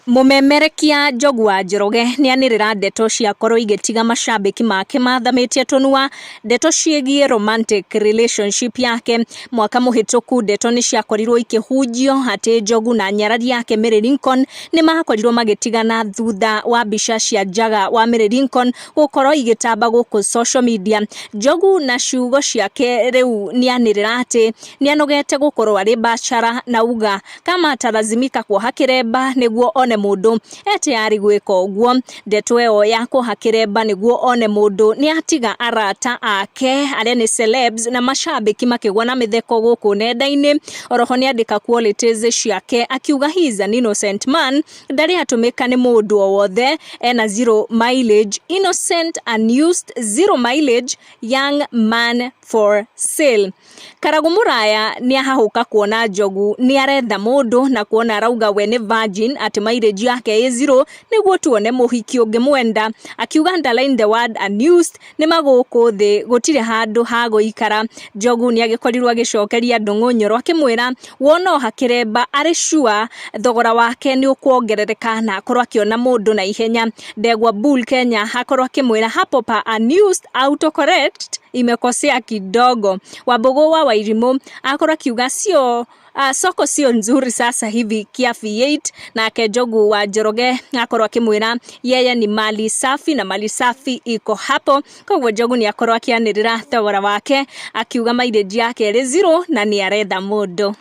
Mũmemerekia Njogu wa Njoroge nĩanĩrĩra ndeto ciakorwo igĩtiga macambĩki make mathamĩtie tũnua ndeto ciĩgiĩ romantic relationship yake. Mwaka mũhĩtũku ndeto nĩciakorirwo ikĩhunjio atĩ Njogu na nyarari yake Mary Lincoln nĩmakorirwo magĩtigana thutha wa mbica cia njaga wa Mary Lincoln gũkorwo igĩtamba gũkũ social media. Njogu na ciugo ciake rĩu nĩanĩrĩra atĩ nĩanogete gũkorwo arĩ bachelor na auga kama atalazimika kuoha kĩremba nĩguo one mũndũ e tayari gwĩka ũguo. Ndeto ĩyo ya kuoha kĩremba nĩguo one mũndũ nĩ atiga arata ake arĩa nĩ celebs na macambĩki makĩgwa na mĩtheko gũkũ nenda-inĩ. Oroho nĩandĩka qualities ciake akiuga he is an innocent man, ndarĩ atũmĩka nĩ mũndũ o wothe, ena zero mileage, innocent, unused, zero mileage, young man for sale. Karagũ Mũraya nĩahahũka kuona Njogu nĩaretha mũndũ na kuona arauga we nĩ virgin atĩ mileage yake ĩ zero nĩguo tuone mũhiki ũngĩmwenda. Akiuga underline the word unused nĩma gũkũ thĩ gũtirĩ handũ ha gũikara. Njogu nĩagĩkorirwo agĩcokeria Ndũng'ũ Nyoro akĩmwĩra wona oha kĩremba arĩ sure thogora wake nĩ ũkuongerereka na akorwo akĩona mũndũ na ihenya. Ndegwa Bull Kenya akorwo akĩmwĩra hapo pa unused autocorrect imekosea kidogo. Wambũgũ wa Wairimũ akorwo akiuga sio soko sio nzuri sasa hivi kia V8. Nake Njogu wa Njoroge akorwo akĩmwĩra yeye ni mali safi na mali safi iko hapo. Koguo Njogu nĩ akorwo akĩanĩrĩra thogora wake akiuga mileage yake ĩrĩ zero na nĩ aretha mũndũ.